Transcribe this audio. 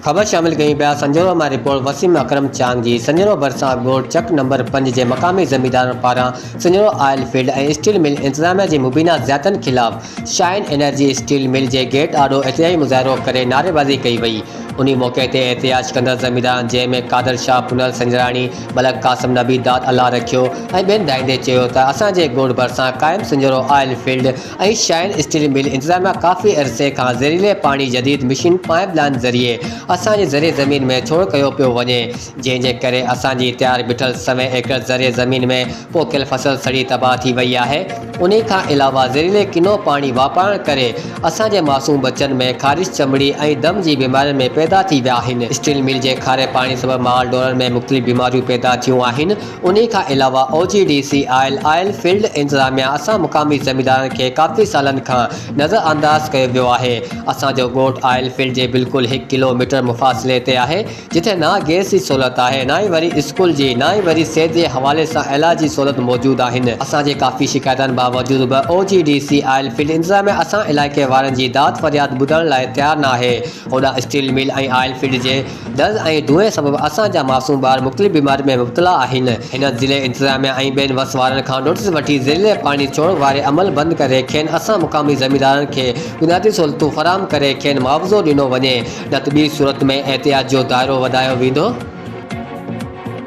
خبر شامل ڪيون پيا سنجهورو مان رپورٽ وسيم اڪرم چانگ جي سنجهورو ڀرسان ڳوٺ چڪ نمبر پنج جي مقامي زميندارن پاران Sanjhoro oil field ۽ steel mill انتظاميا جي مبينا زيادتين خلاف شاهين انرجي اسٽيل مل جي گيٽ آڏو احتجاجي مظاهرو ڪري نعريبازي ڪئي وئي. انهي موقعي تي احتجاج ڪندڙ زميندارن جنهن ۾ قادر شاهه پنهل سنجراڻي، ملڪ قاسم نبي داد الله رکيو ۽ ٻين دانهيندي چيو ته اسان جي ڳوٺ ڀرسان قائم Sanjhoro oil field ۽ Shaheen steel mill انتظاميا ڪافي عرصي کان زهريلي پاڻي جديد مشين پائيپ لائين ذريعي اسان جي زرعي زمين ۾ ڇوڙ ڪيو پيو وڃي جنهن جي ڪري اسان جي تيار بيٺل سوين ايڪڙ زرعي زمين ۾ پوکيل فصل سڙي تباهه ٿي وئي آهي انهي کان علاوه زهريلي ڪنو پاڻي واپرائڻ ڪري اسان جي معصوم ٻچن ۾ خارش چمڙي ۽ دم جي بيمارين ۾ پيدا ٿي ويا آهن اسٽيل مل جي کاري پاڻي سبب مال ڍورن ۾ مختلف بيماريون پيدا ٿيون آهن انهي کان علاوه O G D C oil oil field انتظاميا اسان مقامي زميندارن کي ڪافي سالن کان نظر انداز ڪيو ويو آهي اسان جو ڳوٺ آئل فيلڊ جي بلڪل هڪ ڪلو ميٽر مفاصلي تي آهي جتي نه گئس جي سهولت آهي نه ئي وري اسڪول جي نه ئي وري صحت جي حوالي سان علاج جي سهولت موجود آهن. اسان جي ڪافي شڪايتن باوجود به O G D C oil field انتظاميا اسان علائقي وارن جي داد فرياد ٻڌڻ لاء تيار ناهي. هوڏانهن اسٽيل مل ۽ آئل فيلڊ جي دز ۽ دونهين سبب اسان جا معصوم ٻار مختلف بيمارين ۾ مبتلا آهن. هن ضلعي انتظاميا ۽ ٻين وس وارن کان نوٽيس وٺي زهريلي پاڻي ڇوڙ واري عمل بند ڪري کين اسان مقامي زميندارن کي بنيادي سهولتون فراهم ڪري کين معاوضو ڏنو وڃي. نه ته ٻي صورت ۾ احتجاج جو دائرو وڌايو ويندو.